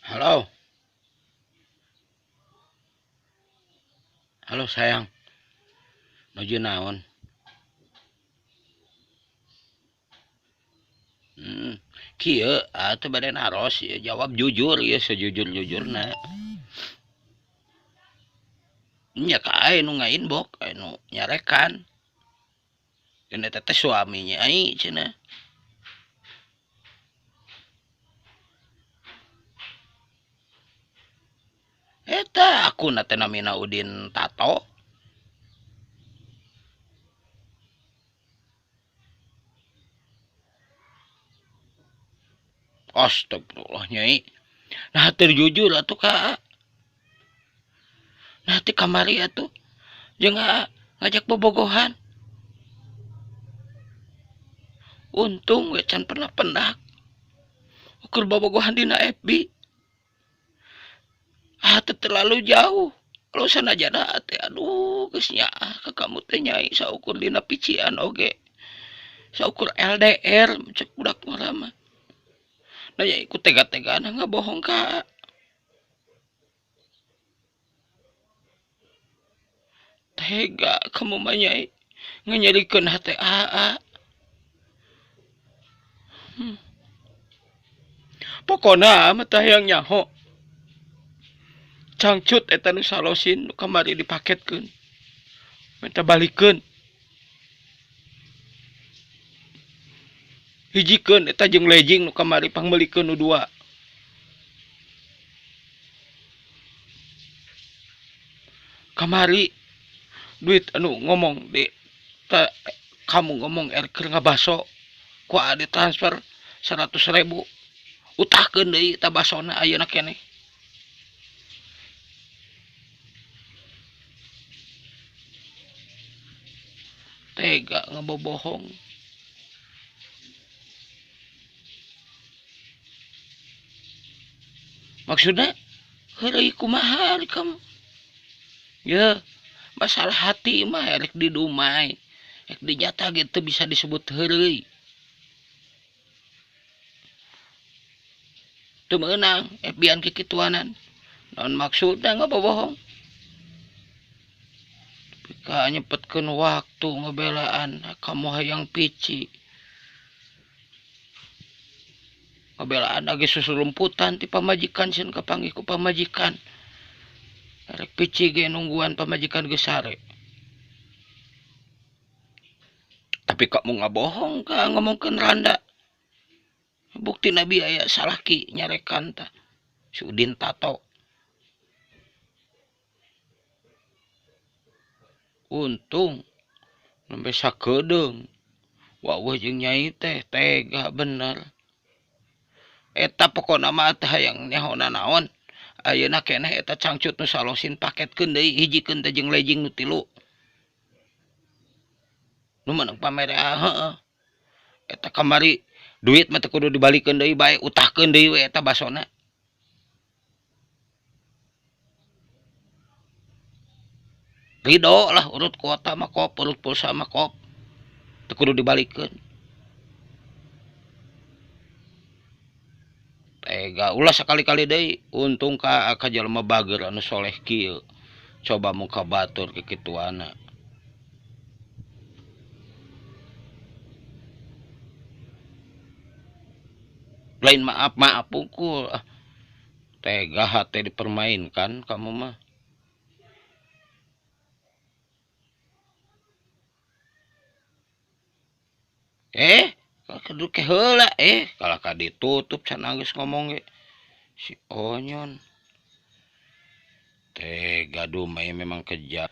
Halo. Halo sayang. Nuju naon? Kieu atuh bade naros ieu jawab jujur ieu sejujur-jujurna. Nya ka aing nu ngainbox, aya nu nyarekan. Cenah eta teh suami nyai cenah. Eta akunna teh namina Udin Tato. Astagfirullah nyai. Nah teu jujur atuh ka Aa. Nah ti kamari atuh jeung Aa ngajak bobogohan. Untung we can pernah pendak. Ukur bobogohan dina FB. Ah teu terlalu jauh. Kalau sanajan Aa teh aduh geus nyaah ka kamu teh nyai saukur dina pician oge. Saukur LDR cek budak ngora mah. Da nyai ku tega-tegana ngabohong ka Aa. Tega kamu mah nyai nganyerikeun hate Aa. Pokona mah teh hayang nyaho. Cangcut eta nu salosin nu kamari dipaketkeun. Minta balikeun. Hijikeun eta jeung lejing nu kamari pangmeulikeun nu dua. Kamari duit anu ngomong di ta, kamu ngomong er keur ngabaso ku aa ditransfer 100.000 utahkeun deui eta basona ayeuna keneh. Tega ngebobohong. Maksudna heureuy kumaha ari kamu? Ya, masalah hati mah erek didumai, erek dijata ge teu bisa disebut heureuy. Teu meunang FB-an kikituanan. Naon maksudna ngabobohong? Tapi ka nyepetkeun waktu ngabelaan kamu hayang pici. Ngabelaan lagi susulumputan ti pamajikan sieun kapanggih ku pamajikan. Erek pici ge nungguan pamajikan geus sare. Tapi kamu ngabohong ka ngomongkeun randa. Bukti nabi aya salaki nyarekan tah. Si Udin Tato. Untung nembe sakedeung. Waweuh jeung nyai teh tega bener. Eta pokona mah teh hayang nyaho nanaon. Ayeuna keneh eta cangcut nu salosin paketkeun deui hijikeun teh jeung lejing nu tilu. Nu meunang pamere heeh. Eta kamari duit mah teu kudu dibalikeun deui bae utahkeun deui we eta basona. Ridho lah urut kuota mah kop, urut pulsa mah kop. Teu kudu dibalikeun. Tega ulah sakali-kali deui untung ka ka jelema bager anu soleh kieu. Coba muka batur kikituana. Lain maaf maaf pukul. Ah, tega hate dipermainkan kamu mah. Kudu ke heula kalah ka ditutup can geus ngomong ge. Si Onyon. Tega dumai memang kejam.